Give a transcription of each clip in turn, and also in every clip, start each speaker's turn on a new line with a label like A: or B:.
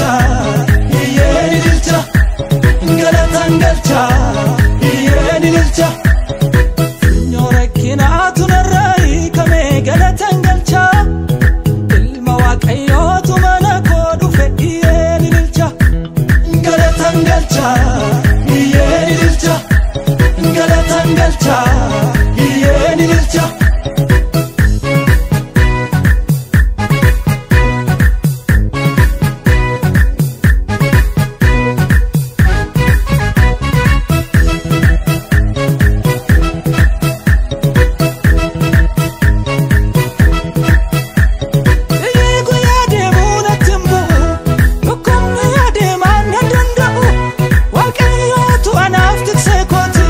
A: galcha, iyyeen ililcha, galatan galcha, iyyeen ililcha. Funyoo rakkinaatu narraa hiikame galatan galcha, ilma Waaqayyootu mana koo dhufe iyyeen ililcha, galatan galcha, iyyeen ililcha, galatan galcha, iyyeen ililcha. Xiyyi guyyaa deemuu natti hin bu'u, dhukkubni adeemaan na danda'u. Waaqayyootu anaaf tiksee kooti,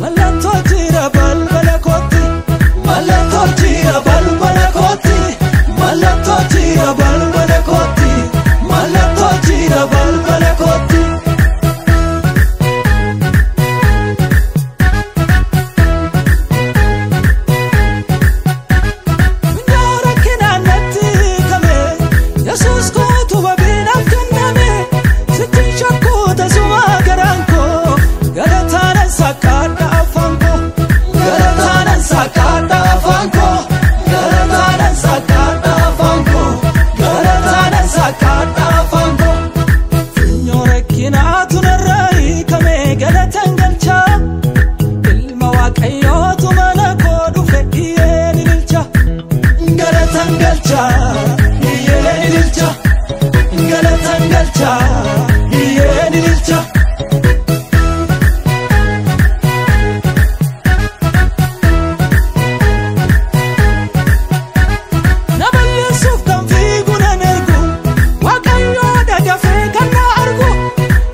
A: mallattoo jira balbala kooti. Mallattoo jira balbala kooti, mallattoo jira balbala kooti, mallattoo jira balbala kooti. Funyoo rakkinaan natti hiikame, Yesuus kootu wabiidhaaf kenname. Sitti hin shakku tasuma garaan koo, galataanan saqqaadha afaan koo. Galataanan saqqaadha afaan koo, galataanan saqqaadha afaan koo, galataanan saqqaadha afaan koo. Funyoo rakkinaatu narraa hiikame galatan galcha, ilma Waaqayyootu mana koo dhufe iyyeen ililcha. Galatan galcha, iyyeen ililcha, galatan galcha, iyyeen ililcha. Na balleessuuf kan fiigu nan ergu, Waaqayyoodha dafee kan na argu.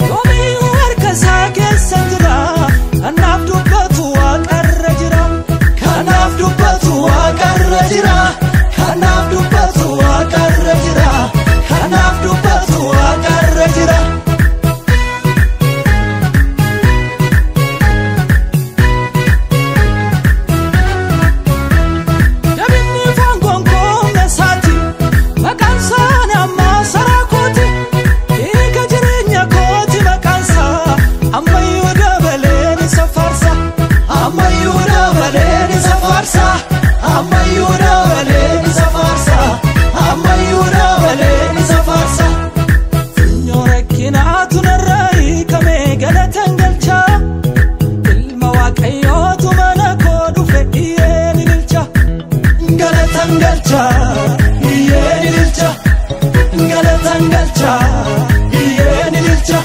A: Yoomiyyuu harka isaa keessa jira, kanaaf dubbatu waaqarra jira. Kanaaf dubbatu waaqarra jira, kanaaf dubbatu waaqarra jira, kanaaf dubbatu waaqarra jira. Jabinni foon gongoomna isaati, maqaan isaa ammaa saraa kooti. Hiika jireenya kooti maqaan isaa, ammayyuu dabaleen isa faarsa. Ammayyuu dabaleen isa faarsa, ammayyuu dabaleen isa faarsa, ammayyuu dabaleen isa faarsa. Funyoo rakkinaatu narraa hiikame galatan galcha, ilma Waaqayyootu mana koo dhufe iyyeen ililcha. Galatan galcha, iyyeen ililcha, galatan galcha, iyyeen ililcha.